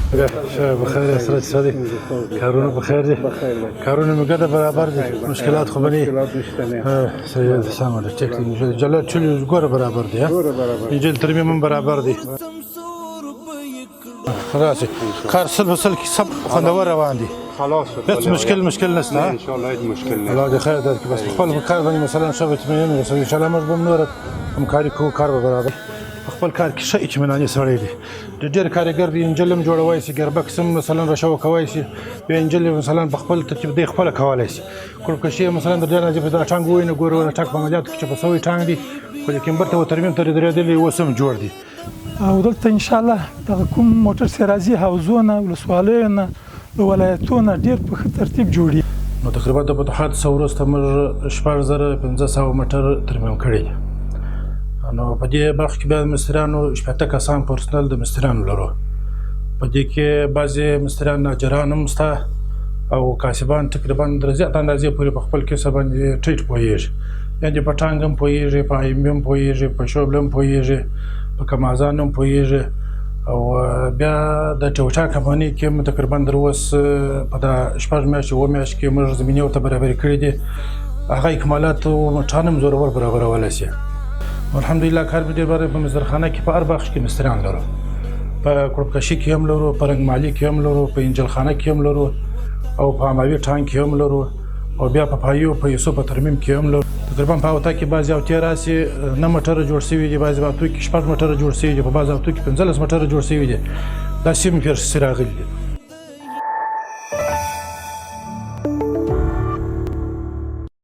بخیر سره څه دي؟ کارونه بخیر دي؟ کارونه مې ګډه برابر دي، مشکلات خو به نه؟ مشکلات نشته نه. صحیح ده، سمه ده، ټیک دی. جلال چلي ګوره برابر دي، ګوره برابر. انجیل ترمیم هم برابر دي. راسي کار سل په سل کې سم خوندور روان دي. خلاص شد. هیڅ مشکل نشته؟ ان شاء الله هیڅ مشکل نه. الله دې خیر درکړي. بس خپل کار باندې مثلا ښه اطمینان اوسه، ان شاء الله موږ به هم نوره همکاري کوو، کار به برابر. په خپل کار کې ښه اطمیناني سړی دی. د ډېر کاریګر دی، انجل هم جوړولی شي، ګربکس هم مثلا رشوه کولی شي، بیا انجل مثلا په خپل ترتیب دی خپله کولی شي. کړکشي مثلا د ډېر نه دا ټانګ ووینه، ګوره ټانګ په عملیاتو کې چې په سوی ټانګ دی، خو لیکن بیرته و ترمیم ته درېدلی، اوس هم جوړ دی. او دلته ان شاء الله دغه کوم موټر چې راځي، حوزو نه، ولسوالیو نه، د ولایتونو نه، ډېر په ښه ترتیب جوړي. نو تقریبا د فتوحات څخه وروسته موږ 6500 موټر ترمیم کړي دي. نو په دې برخه کې بیا د مستریانو 60 کسان پرسنل د مستریانو لرو. په دې کې بعضې مستریان ناجران هم شته او کاسبان، تقریبا تر زیات اندازې پورې په خپل کسب باندې ټیټ پوهېږي، یعنې په ټانګ هم پوهېږي، په ایم هم پوهېږي، په شوبل هم پوهېږي، په کمازان هم پوهېږي. او بیا د ټوټا کمپنۍ کې هم تقریبا تر اوس په دا 6 میاشتې 7 میاشتې کې موږ زمینې ورته برابرې کړې دي، هغه اکمالات او موټران هم زورور برابرولی شي. الحمدلله کار مې ډېر بره. په مزدرخانه کې په هر بخش کې مستریان لرو، په کړپکشي کې هم لرو، په رنګمالي کې هم لرو، په انجلخانه کې هم لرو، او په عموي ټانک کې هم لرو، او بیا په پایو په یوسو په ترمیم کې هم لرو. تقریبا په اوتا کې بعضې اوتې راسي نه موټر جوړ شوي دي، بعضې اوتو کې 6 موټر جوړ شوي دي، په بعضې اوتو کې 15 موټر جوړ شوي دي. دا سیمې پېښې راغلي دي.